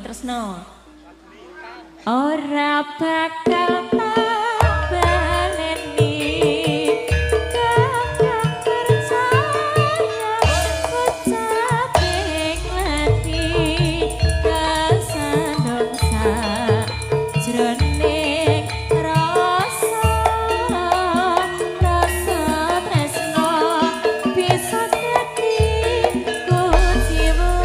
Tresno. Ora bakal tak baleni, kakang percaya ucaping ati, kesandung sajroning rasa, rasa tresno bisa dadi kuciwa.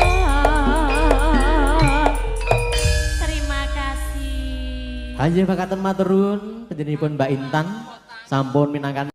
Terima kasih. Inggih, makaten, matur nuwun panjenenganipun Mbak Intan sampun minangkani.